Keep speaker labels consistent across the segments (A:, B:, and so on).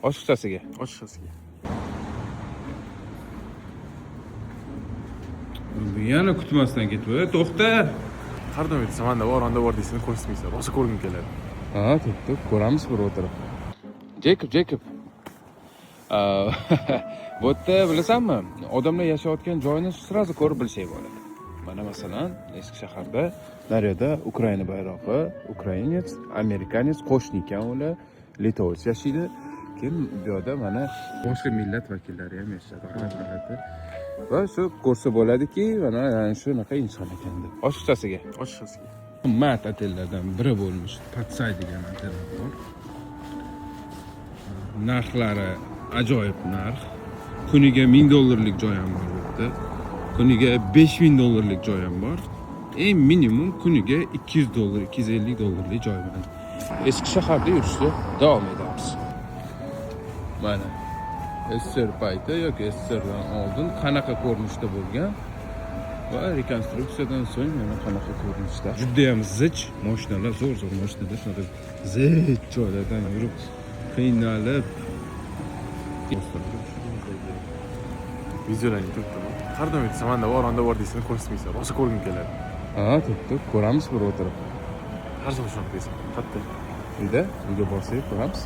A: Ochiqchasiga.
B: Ochiqchasiga.
A: Bu yana kutmasdan ketib, to'xta.
B: Har doim aytasan, manda bor, anda bor deysan, ko'rsatmaysan. Rosa ko'rgim keladi.
A: Ha, to'xta, ko'ramiz bir o'tirib. Jacob, Jacob. Bu yerda bilasanmi, odamlar yashayotgan joyini сразу ko'rib bilsak bo'ladi. Mana masalan, eski shaharda naryoqda Ukraina bayrog'i, ukrainец, amerikanец qo'shni ekan ular, litovец yashaydi. Keyin bu yoqda mana boshqa millat vakillari ham yashaydi, g'alati g'alati. Va shu ko'rsa bo'ladiki, mana shunaqa inson ekan deb. Ochiqchasiga.
B: Ochiqchasiga.
A: Qimmat otellardan biri bo'lmish Patsay degan otel bor. Narxlari ajoyib narx. Kuniga 1000 dollarlik joy ham bor bu yerda. Kuniga 5000 dollarlik joy ham bor. Eng minimum kuniga 200 dollar, 250 dollarlik joy bor. Eski shaharda yurishda davom etamiz. Mana SSR payti yoki SSRdan oldin qanaqa ko'rinishda bo'lgan va rekonstruksiyadan so'ng mana qanaqa ko'rinishda. Juda ham zich mashinalar, zo'r-zo'r mashinalar shunaqa zich joylardan yurib qiynalib.
B: Videolarni turibdi. Har doim aytasan, manda bor, anda bor deysan, ko'rsatmaysan. Rosa ko'rgim keladi.
A: Ha, to'xta, ko'ramiz bir o'tirib.
B: Har safar shunaqa deysan. Qayerda?
A: Uyda, uyga borsak ko'ramiz.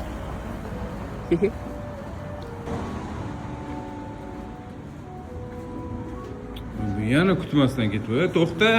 A: Bu yana kutmasdan ketib, to'xta.